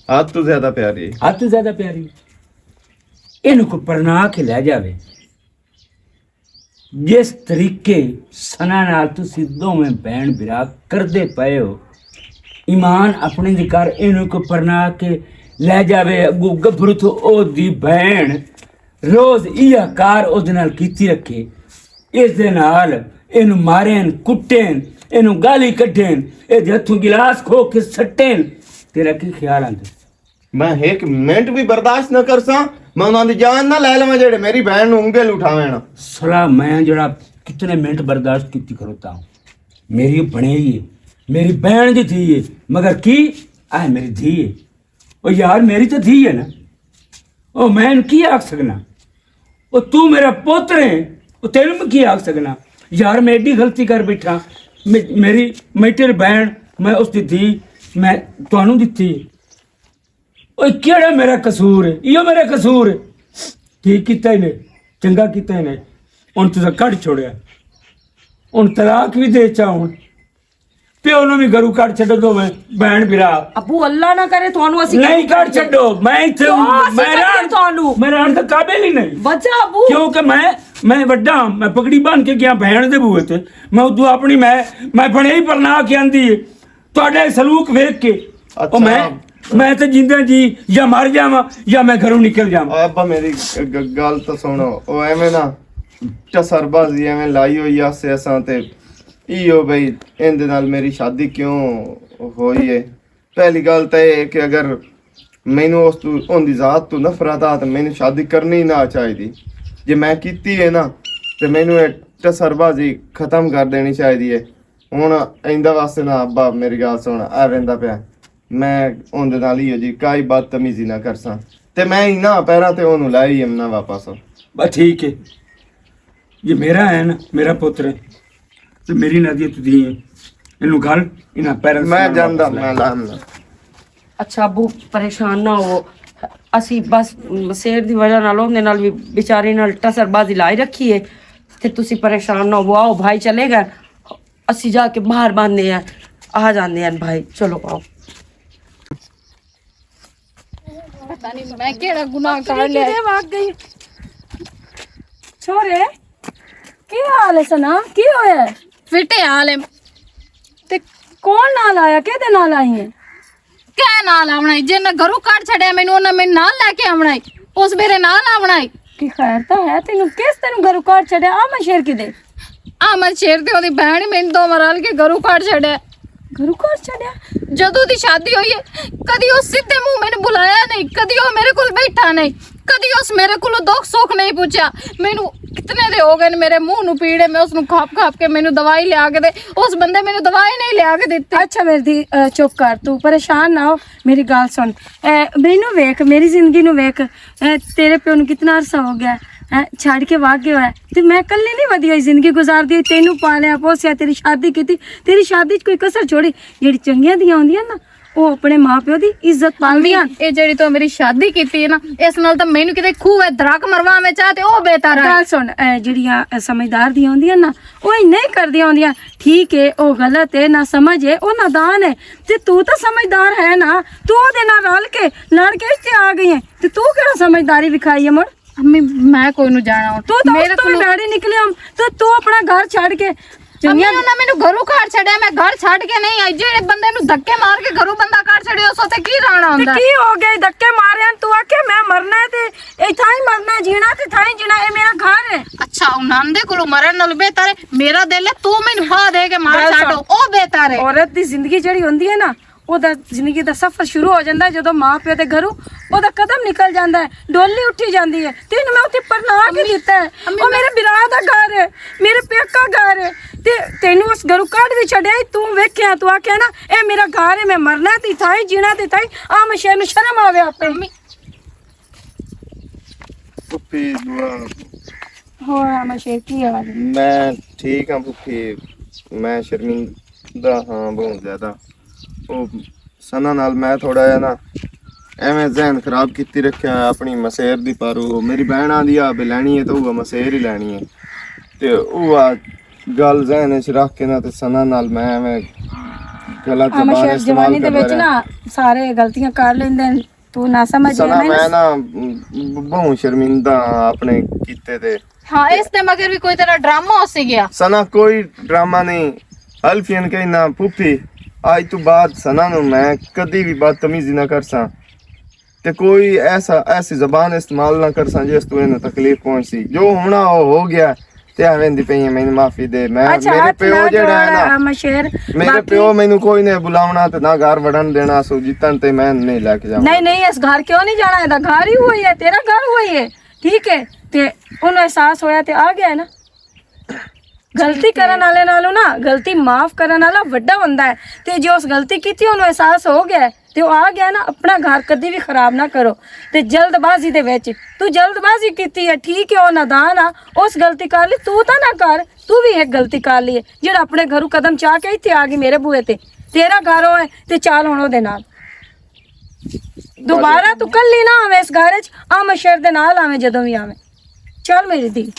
حد تو زیادہ پیاری۔ حد تو زیادہ پیاری۔ اینوں کو پرنا کے لے جاوے۔ جس طریقے سنا نال تسی دوویں بہن بھرا کردے پئے ہو، ایمان اپنے دی کر، اینوں کو پرنا کے لے جاوے، اگوں گبھرو تو او دی بہن روز ایہا کار او دے نال کیتی رکھے۔ اس دے نال اینوں مارن، کٹن، اینوں گالی کڈن، اے دے ہتھوں گلاس کھو کے سٹن۔ تیرا کی خیال آندا؟ میں ایک منٹ بھی برداشت نہ کر ساں، میں انہاں دی جان نہ لے لواں جڑے میری بہن نوں انگل اٹھاویں نا۔ سلا میں جڑا کتنے منٹ برداشت کیتی کروتا ہوں۔ میری بنے ہی ہے، میری بہن دی تھی ہے، مگر کی؟ آئے میری دھی ہے۔ او یار، میری تو دھی ہے نا، او میں ان کی آکھ سکنا؟ او تو میرا پوتر ہے، او تینوں میں کی آکھ سکنا؟ یار، میں ایڈی غلطی کر بیٹھا، مے-، میری میٹر بہن، میں اس دی دھی، میں تانوں دتی۔ اوئے، کیڑا میرا قصور ہے؟ ایہو میرا قصور ہے۔ ٹھیک کیتا ہی نے، چنگا کیتا ہی نے۔ ہن تساں کڈ چھوڑیا، ہن طلاق بھی دے چا ہن۔ پیو نوں بھی گھروں کڈ چھڈو، دوویں بہن بھرا۔ ابو، اللہ نہ کرے تانوں اسی نہیں، کڈ چھڈو۔ میں ایتھے ہوں، میں رہن، میں رہن دے قابل ہی نہیں۔ وجہ ابو؟ کیونکہ میں، میں وڈا ہاں، میں پگڑی بن کے گیا بہن دے بوئے تے۔ میں ادو اپنی، میں، میں بنے ہی پرنا کے آندی ہے۔ تہاڈا سلوک ویکھ کے، او میں، میں تے جیندے جی یا مر جاواں یا میں گھروں نکل جاواں۔ ابا، میری گ-، گل تاں سنو۔ او ایویں نہ ٹسر بازی ایویں لائی ہوئی آسے اساں تے۔ ایہو بھئی، ایندے نال میری شادی کیوں ہوئی ہے؟ پہلی گل تاں اے ہے کہ اگر مینوں اس تو، اوندی ذات تو نفرت آ، تے مینوں شادی کرنی نہ چاہیدی۔ جے میں کیتی ہے نا، تے مینوں اے ٹسر بازی ختم کر دینی چاہیدی ہے۔ ہن آئندہ واسطے نہ ابا، میری گل سن، اے ویندا پیا، میں اوندے نال ہی ہو جی کائی بدتمیزی نہ کرساں، تے میں انہاں پیراں تے اونوں لے ہی امنا واپس۔ بس ٹھیک ہے، یہ میرا ہے نا، میرا پتر ہے، تے میری نادیہ تو دی ہے، اینوں گھل، انہاں پیراں تے میں جاندا، میں لا امنا۔ اچھا ابو، پریشان نہ ہو، اسی بس سیر دی وجہ نال اوندے نال وی بیچاری نال ٹسر بازی لائی رکھی ہے، تے تسی پریشان نہ ہو۔ آؤ بھائی چلے گئے، اسی جا کے باہر باندھنے ہیں، آ جاندے ہیں بھائی، چلو آؤ۔ پتہ نہیں میں کیڑا گناہ کر لیا۔ چھوڑے، کی حال ہے سنا؟ کی ہویا ہے؟ فٹے حال ہے۔ تے کون نال آیا؟ کدے نال آئی ہے؟ کہہ نال آونا ہے؟ جن گھروں کڈ چھڈیا مینوں، انہاں مینوں نال لے کے آونا ہے۔ اس میرے نال آونا ہے۔ کی خیر تاں ہے تینوں؟ کس تینوں گھروں کڈ چھڈیا؟ آ میں شیر کدے؟ آ میں شیر تے اوہدی بہن ہی مینوں دوواں رل کے گھروں کڈ چھڈیا۔ گھروں کڈ چھڈیا؟ جدوں دی شادی ہوئی ہے، کدی او سیدھے منہ مینوں بلایا نہیں، کدی او میرے کول بیٹھا نہیں، کدی اس میرے کولوں دکھ سکھ نہیں پوچھیا۔ مینوں کتنے دے ہو گئے نے میرے منہ نوں پیڑے، میں اس نوں کھپ کھپ کے مینوں دوائی لیا کے دے، اس بندے مینوں دوائی نہیں لیا کے دتی۔ اچھا میری دھی، چپ کر، تو پریشان نہ ہو، میری گل سن۔ مینوں ویکھ، میری زندگی نوں ویکھ، تیرے پیو نوں کتنا عرصہ ہو گیا، چھڈ کے واگ گیا ہے، تے میں کلے نہیں ودی ہوئی زندگی گزار دی ہوئی، تینوں پالیا پوسیا، تیری شادی کیتی، تیری شادی چ کوئی کسر چھوڑی؟ جیڑی چنگیاں دیاں ہوندیاں نا، او اپنے ماں پیو دی عزت پاندیاں۔ اے جیڑی تو میری شادی کیتی ہے نا، اس نال تاں مینوں کدے کھوہ درک مروا میں چاہ تے او بہتر ہے۔ گل سن، جیڑیاں سمجھدار دیاں ہوندیاں نا، او ہی نہیں کردیاں ہوندیاں۔ ٹھیک ہے، او غلط ہے، نہ سمجھ ہے، او نادان ہے۔ تے تو تاں سمجھدار ہے نا، تو او دے نال رل کے لڑ کے اس تے آ گئی ہے۔ تے تو کیڑا سمجھداری وکھائی ہے مڑ؟ امی، میں کوئی نو جانا ہوں۔ تو تاں میرے اس تو کولوں ڈیڈی نکلے ہم، تو، تو اپنا گھر چھڈ کے چنگیاں۔ امی انہاں مینوں گھروں کاڑ چھڈیا، میں گھر چھڈ کے نہیں آئی۔ جہڑے بندے نوں دھکے مار کے گھروں بندہ کاڑ چھڈے، اس تے کی رانا ہوندا؟ کی ہو گیا؟ دھکے مارے ہن، تو آکھیا میں مرنا ہے تے اتھاں ہی مرنا ہے، جینا تے اتھاں ہی جینا، اے میرا گھر ہے۔ اچھا، انہاں دے کولوں مرن نال بہتر ہے میرا دل ہے، تو مینوں ہا دے کے مار چھڈو، او بہتر ہے۔ عورت دی زندگی جڑی ہوندی ہے نا، او دا زندگی دا سفر شروع ہو جاندا ہے جدوں ماں پیو دے گھروں او دا قدم نکل جاندا ہے، ڈولی اٹھی جاندی ہے۔ تینوں میں اتھے پرنا کے دتا ہے۔ او میرے برا دا گھر ہے، میرے پیکا گھر ہے۔ تے تینوں اس گھروں کڈ وی چھڈیا، تو ویکھیا، تو آکھیا نا، اے میرا گھر ہے، میں مرنا تے تھائی، جینا تے تھائی۔ آ میں شہر نوں شرم آوے آپے۔ پھپھی دعا۔ ہور آ میں شہر کی حال ہے؟ میں ٹھیک ہاں پھپھی، میں شرمندہ ہاں بہت زیادہ۔ او سنا نال میں تھوڑا جہا نا ایویں ذہن خراب کیتی رکھیا ہے اپنی مسیر دی، پر او میری بہن آندی آ بے لینی ہے تے او مسیر ہی لینی ہے۔ تے او آ گل ذہن وچ رکھ کے نا تے سنا نال میں ایویں غلط آ زبان مشہور استعمال جوانی دے کردا وچ رہیا۔ نا سارے غلطیاں کر لیندے نے، تو نہ سمجھ سنا، میں نا بہوں شرمندہ ہاں اپنے کیتے تے۔ ہاں، اس تے مگر بھی کوئی تیرا ڈرامہ ہو سی گیا۔ سنا کوئی ڈرامہ نہیں۔ الفین کہنا پھوپھی، آج تو بعد سنا نو میں کدی بھی بدتمیزی نہ کرساں تے کوئی ایسا، ایسی زبان استعمال نہ کرساں جس تو انہاں تکلیف پہنچ سی۔ جو ہونا ہو، ہو گیا۔ تے ایویں دی پئی ہے، مینوں معافی دے۔ میں، اچھا، میرے ہاتھ پیو نہ جڑا ہے جوڑ، نا، آ، مشیر، میرے باقی پیو مینوں کوئی نہیں بلاونا تے نہ گھر وڑن دینا، سو جیتن تے میں نہیں لے کے جاؤں۔ نہیں، نہیں، اس گھر کیوں نہیں جانا؟ اے دا گھر ہی ہوئی ہے، تیرا گھر ہوئی ہے، ٹھیک ہے؟ تے انہوں احساس ہویا تے آ گیا ہے نا۔ غلطی کرن والے نالوں نا، غلطی معاف کرن والا وڈا ہوندا ہے۔ تے جو اس غلطی کیتی، انہوں احساس ہو گیا ہے۔ تے او آ گیا نا، اپنا گھر کدی وی خراب نہ کرو۔ تے جلد بازی دے وچ، تو جلد بازی کیتی ہے، ٹھیک ہے، او نادان آ، اس غلطی کر لی، تو تاں نہ کر، تو وی ایک غلطی کر لی ہے، جڑا اپنے گھروں قدم چا کے ایتھے آ گئی میرے بوئے تے۔ تیرا گھر ہوئے تے چال ہن او دے نال۔ دوبارہ تو کلی نہ آویں اس گھر وچ، آ میں شیر دے نال آویں جدوں وی آویں۔ چل میری دھی۔